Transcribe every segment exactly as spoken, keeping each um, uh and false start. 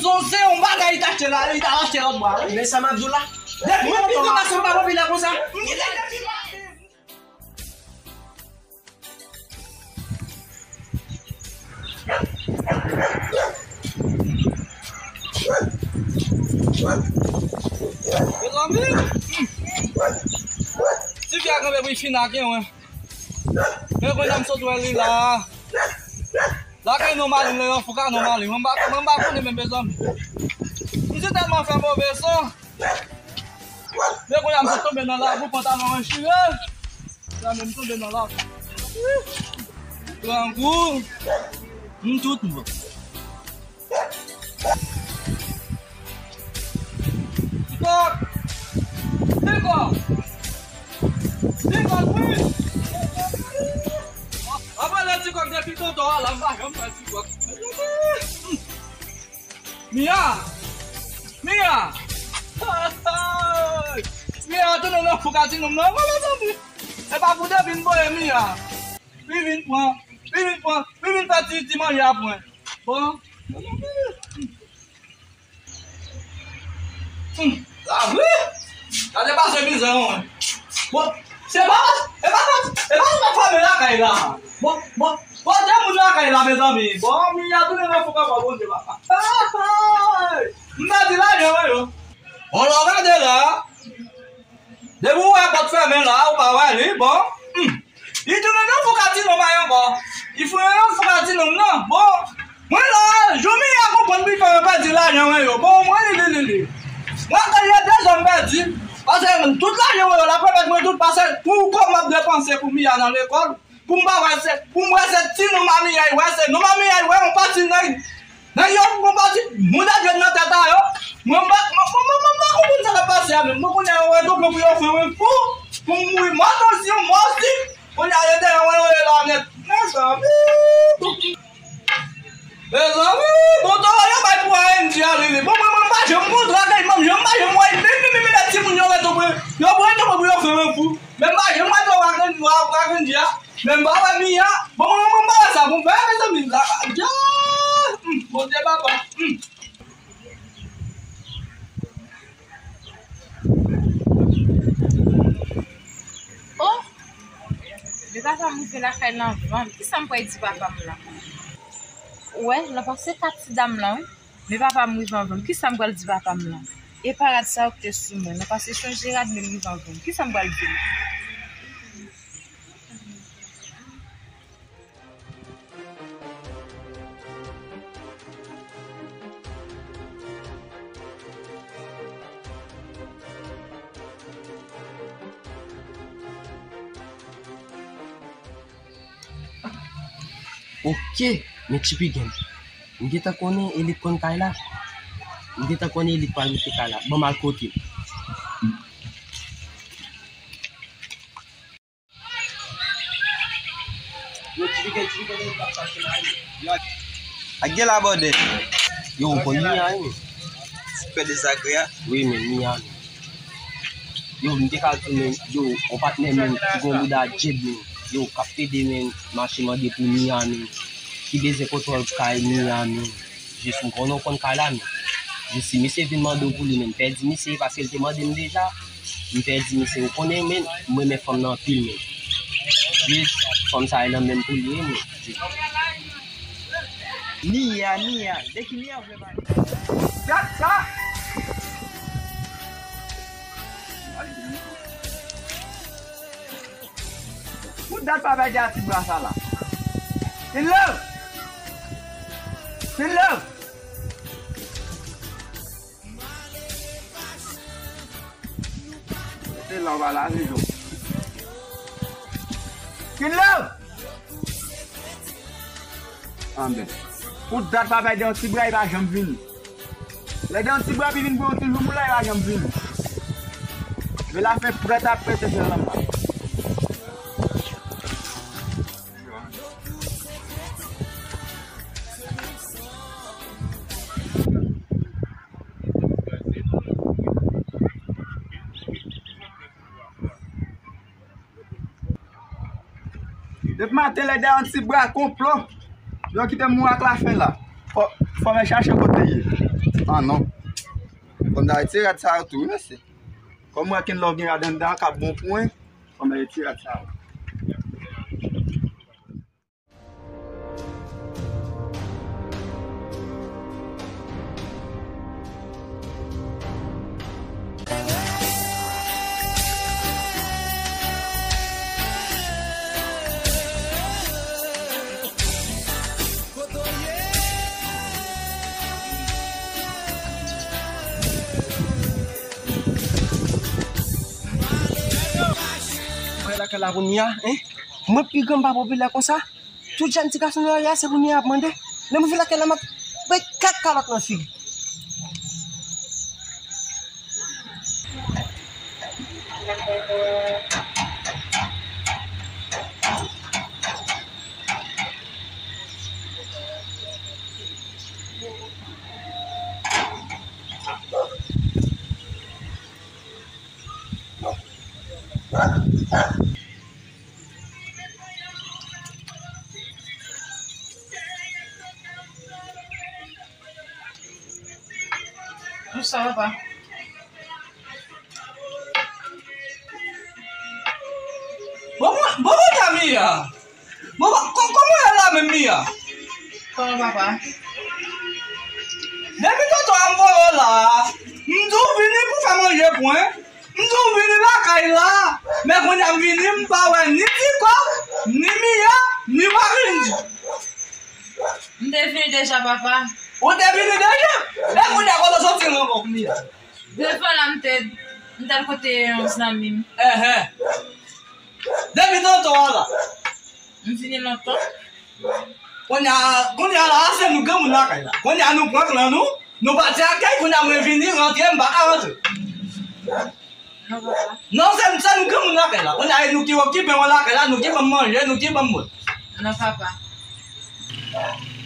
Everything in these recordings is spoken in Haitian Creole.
Son se yon bagay li t achte la, li t al achte lòt bwa wi. Men sa m ap di w la. Depi mwen pito pase m pa popilè konsa. M kite depi m pa viv. Mezanmi, ti fi a kanpe pou l fin ak mwen. Men kounye a m sot wè li la. Lakay non Malin, lè yon fou ka non Malin. Mwen pa, mwen pa konnen menm, mezanmi. M te tèlman fè move san. Men kounye a m sot tonbe nan labou, pantalon mwen chire. Mezanmi, m tonbe nan labou. Grangou. M tout mò. Tikòk! Tikòk! Tikòk, wi! Apre lè Tikòk depi tonton a la, m pa janm fè Tikòk. Mia! Mia! Mia, tounen nan fou ka ti nonm nan, mezanmi. E pa pou depi m voye Mia. Li vin pran, li vin pran, li vin fè ti, ti manje a pran. Bon. Hmm. Sa vre? Gade pase mizè, wi. Bon, se pa, e pa, e pa, e pa fèmen lakay la. Bon, bon, bon, de moun lakay la, mezanmi. Bon, Mia tounen nan fou ankò, Bondye papa. M pèdi lajan mwen yo. Bon, lè w gade la, depi w wè pòt fèmen la, ou pa wè li, bon. Hmm. Li tounen nan fou ka ti nonm ankò. Li tounen nan fou ka ti nonm nan. Bon, mwen la, jou Mia konprann li fè mwen pèdi lajan mwen yo. Bon, mwen li, li, li, li. Mwen ankò gen de zòn pèdi. Paske tout lajan mwen yo, l ap remèt mwen tout, paske pou kòb m ap depanse pou Mia nan lekòl, pou m pa wè se, pou m wè se ti nonm a Mia, wè se nonm a Mia, wè yon pati nèg. Nèg yo gon pati mouda djèn nan tèt a yo. Mwen pa, mwen, mwen, mwen, mwen pa konprann sa k ap pase a menm. Mwen konnen yo wè tonton pou yo fè mwen fou. Pou m mouri mò tansyon, mò sik. Kounye a yo te yon wè yo la nèt. Mezanmi. Mezanmi, bon travay yo bay pou A N J a li li. Bon, mwen, mwen pa janm konn travay, mwen janm pa janm wè menm, menm, menm, menm timoun yo wè tonton. Yo wè tonton pou yo fè mwen fou. Men m pa janm wè tonton A N J a. Men m pa wè Mia. Bon, mwen, mwen, mwen pa wè sa pou m fè, mezanmi, la, Dye, hmm, Bondye papa, hmm. Oh! Men papa m rive lakay la anvan m. Kisa m pral di papa m la? Wè, nan pase kat ti dam lan, wi. Men papa m rive anvan m. Kisa m pral di papa m lan? E pa rad sa yo ki te sou mwen. Nan pase chonje rad, men m rive anvan m. Kisa m pral di l? Ok, men Ti Pigen. M gentan konnen Elit konn kay la. M gentan konnen Elit pral rete kay la. Ban m al kote l. Ak gen la bòdè. Yo, ou konn Mia, wi. Ti pè de sakre a? Wi, men Mia, men. Yo, m te ka di, men, yo, yon patnè, men, ki gon bouda djed, men. Yo, k ap pede, men, mache mande pou Mia, men. Ki bezwen kontwòl kay Mia, men. Jis m konnen w konn kay la, men. Jis si misye vin mande w pou li, men m pèdi misye, paske l te mande m deja. M pèdi misye, ou konnen, men, m renmen fanm nan anpil, men. Jis fanm sa e nan menm pou li ye, men. Mia, Mia, de ki Mia w vle pale? Gad sa! Pou dat pa bay de a ti bra sa la. Hello! Hello! Se la w pa la, se jou. Hello! Anben. Pou dat pa bay de yon ti bra, li pa janm vini. Lè de yon ti bra, li vin pou yon ti jou, moun la, li pa janm vini. Men lafen prèt ap pete sèl nan mwa. Depi maten lè dèyè yon ti bra konplo. Yo kite m mouri ak lafen la. Fò, Kòmè chache kote l ye. Ah non. Kòm da ti rad sa yo tou, wi, mesye. Kòm mwen ken lò gen rad anndan k ap bon pou mwen, kòmè ti rad sa yo. Mwen lakay la kounye a, hein? Mwen pi granm pa popilè konsa. Tout jèn ti gason nan lari a, se pou nèg ap mande. Lè m vin lakay la, m ap bay kat kalòt nan figi. Dousan, papa. Bon, bon, bon, bon, Mia. Bon, bon, kò-, kòman w ye la menm, Mia? Kòman, papa? Depi tantò a m voye w la, m di w vini pou fè manje pou mwen. M di w vini lakay la, men kounye a m vini, m pa wè ni Diko, ni Mia, ni Marie. M te vini deja, papa. Ou te vini deja? E kounye a kote w soti la ankò, Mia? Devan la m te, m t al kote yon zanmi m. Enhen. Depi tantò a la. M vini lontan. Kounye a, kounye a la, se nou granmoun lakay la. Kounye a nou pran klan nou, nou pati ak kay, kounye a mwen vini rantre, m pa ka rantre. Non, papa. Non, se, se nou granmoun lakay la. Kounye a e nou ki okipe mwen lakay la, nou ki ban m manje, nou ki ban m bwè. Non, papa.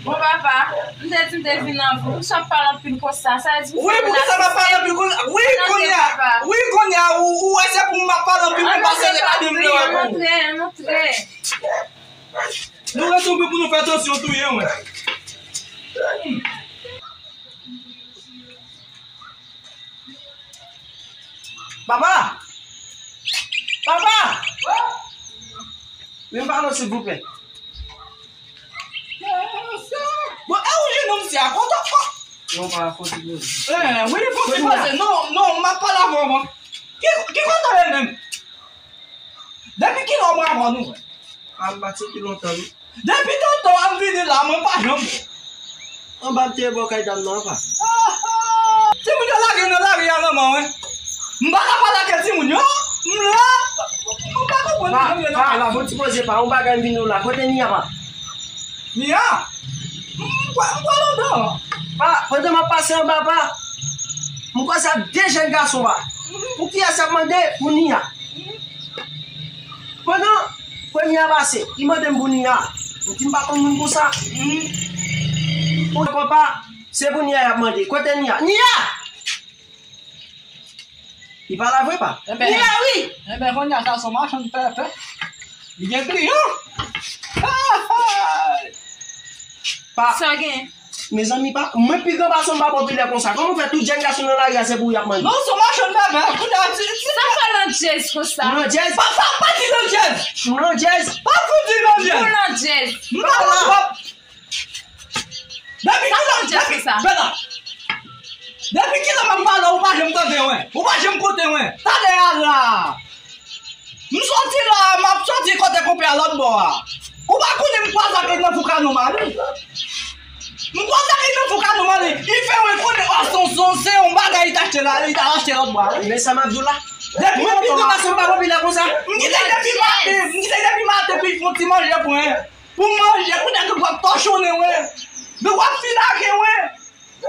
Bon, papa, m te di m te vin avè w. Poukisa w ap pale anpil konsa? Sa vle di wi, poukisa m ap pale anpil konsa? Wi, kounye a, papa. Wi, kounye a, ou, ou wè se pou m ap pale anpil pou m pase le kade m vle wè pou ou. Ann antre, ann antre. Nou rezoud pou nou fè tansyon touye mwen. Papa! Papa! Vin pale silvouplè. Bon, e ou jennonm si a, kote w fò? Non, pa fò ti poze. Eh, wi, fò ti poze. Non, non, m ap pale avè w, man. Ki, ki kote w ye menm? Depi kilè w pran avè nou? A, m pati depi lontan, wi. Depi tantò a m vini la, mwen pa janm wè w. Anba m te bò kay dam nan, pa. Timoun yo lage nan lari a nan men w. M pa ka pale ak timoun yo. M la. M pa konprann timoun yo nan kay la. Pa, pa, fò ti poze pa, yon bagay m vin nou la. Kote Nia, pa? Nia? M kwè, m kwè l anndan. Pa, pandan m ap pase anba, pa. M kwaze ak de jèn gason, pa. Pou kiyès y ap mande? Pou Nia. Pandan premye a pase, li mande m pou Nia. M di m pa konn moun konsa. Pou papa, se pou Nia y ap mande. Kote Nia? Nia! Li pa la vre, pa? Nia, wi! Enben, kounye a sa se yon machann pèpè. Li gen kliyan. Pa. Sa gen? Mezanmi, pa, mwen pi gran pase w, m pa popilè konsa. Kòman w fè tout jèn gason nan lari a se pou w y ap mande? Non, se machann bèbè. Kounye a, ti, ti. Sa fè landjèz konsa? Landjèz? Pa, pa, pa di landjèz. Landjèz? Pa fouti landjèz. Pou landjèz. M pa konn pap. Depi kilè, depi, Bèla. Depi kilè m ap pale, ou pa janm tande mwen. Ou pa janm koute mwen. Talè a la. M soti la, m ap soti kote konpè a lòt bò a. Ou pa konnen m kwaze ak Ednan Foukanou Mali. M kwaze ak Ednan Foukanou Mali. Li fè mwen konnen, o, se yon, se yon, se yon bagay li t achte la, li t al achte lòt bò a, wi. Men sa m ap di w la. Depi mwen pi gran pase m pa popilè konsa. M kite depi maten, m kite depi maten pou l fè yon ti manje pou mwen. Pou m manje, pou nèg yo ap tòchonnen mwen. Nèg yo ap filake mwen.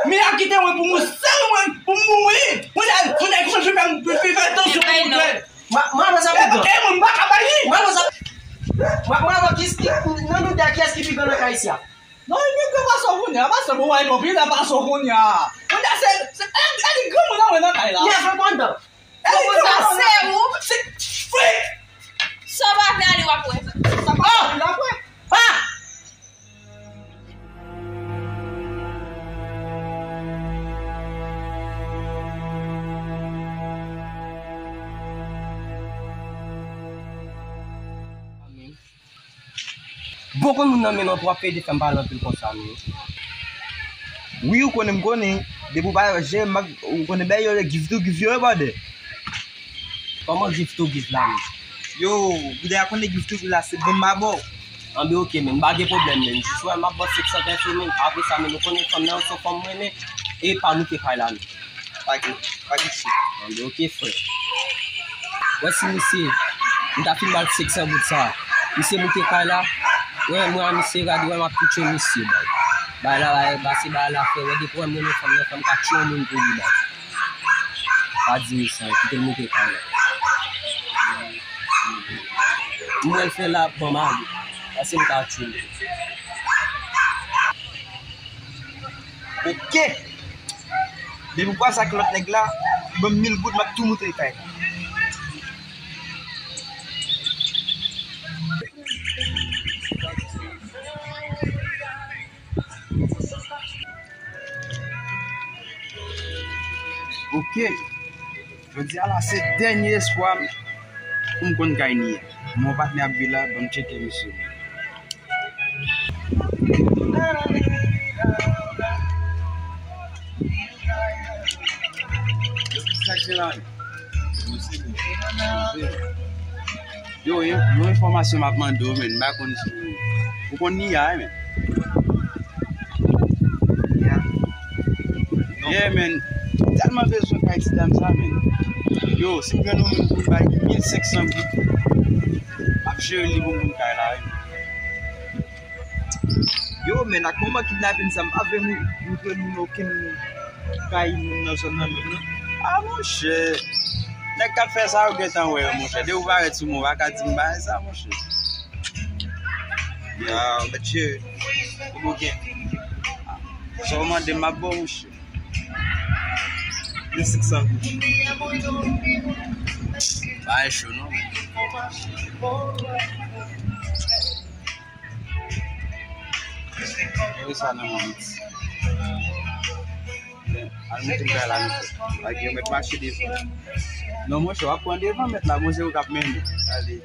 Mia kite mwen pou m sere mwen, pou m mouri. Pou nèg, pou nèg konn fè m, pou fè tansyon pou mwen. Mwen, mwen, mwen, sa pou mwen. E mwen, m pa ka bay li. Mwen, mwen, sa, mwen, mwen, mwen, kiyès ki, nan nou de a, kiyès ki pi gran nan kay isi a? Non, li pi gran pase w kounye a, pase w, ou wè, li pi gran pase w kounye a. Kounye a, se, se, e, e, li granmoun nan, mwen, nan kay la. Li a fè kontan. E li granmoun nan, mwen, nan kay la. Sa w pa vle ale, w ap wè. Sa pa vle ale, w ap wè. Pa! Bon, konn moun nan men non, w ap ede fè m pale anpil konsa, non. Wi, ou konnen m konnen. Depi w pa jere m, ou konnen bèl yo, gif tou gif yo, wi, brother. Kòman gif tou gif la, men? Yo, bouda, konnen gif tou gif la, se bon m ba bò. Anben, oke, men, m pa gen pwoblèm, men. Jis wè, m ap ba w senk san peso, men. Apre sa, men, ou konnen fanm nan, se yon fanm m renmen. E pa moute kay la, men. Pa gen, pa gen chit. Anben, oke, frè. Wè si misye, m ta fin ba l senk san goud sa. Misye moute kay la. Wè, mwen a misye, gade, wè, m ap tou tchwe misye, bay. Bay la, bay, pase bay la, frè. Wè, depi wè m renmen fanm nan, fanm ka tchwe yon moun pou li, bay. Pa di misye, kite l moute kay la. M wè l fè la, ban m ale. Pase m ka tchwe l. Oke. Depi w pase ak lòt nèg la, ban m mil goud, m ap tou moute kay la. Oke. Jodi a la, se dènye espwa m pou m konn kay ni a. Mon patnè ap vin la, ban m tcheke misye. Yo, yon, yon enfòmasyon m ap mande w, men, m pa konn si ou, ou konn ni a, men. Yeah, men. M tèlman bezwen kay ti dam sa, men. Yo, si m jwenn yon moun pou m bay mil senk san goud, m ap jere li pou m konn kay la, wi. Yo, men, ak moman kidnapin sa, m pa vle mou-, moutre moun okenn kay moun nan zòn nan menm, non. A, monchè. Nèg k ap fè sa, yo gentan wè yo, monchè. Depi w parèt sou mwen, w pa ka di m bagay sa, monchè. Ya, mèt jere. Ou gen. Sa w mande m, m ap ba w, monchè. Mil senk san goud. Bagay cho, non? Mete sa nan men mwen. Al moute m kay la, mesye. Ak yo mèt mache devan. Non, monchè, w ap pran devan, mèt la, monchè, ou k ap mennen. Ale.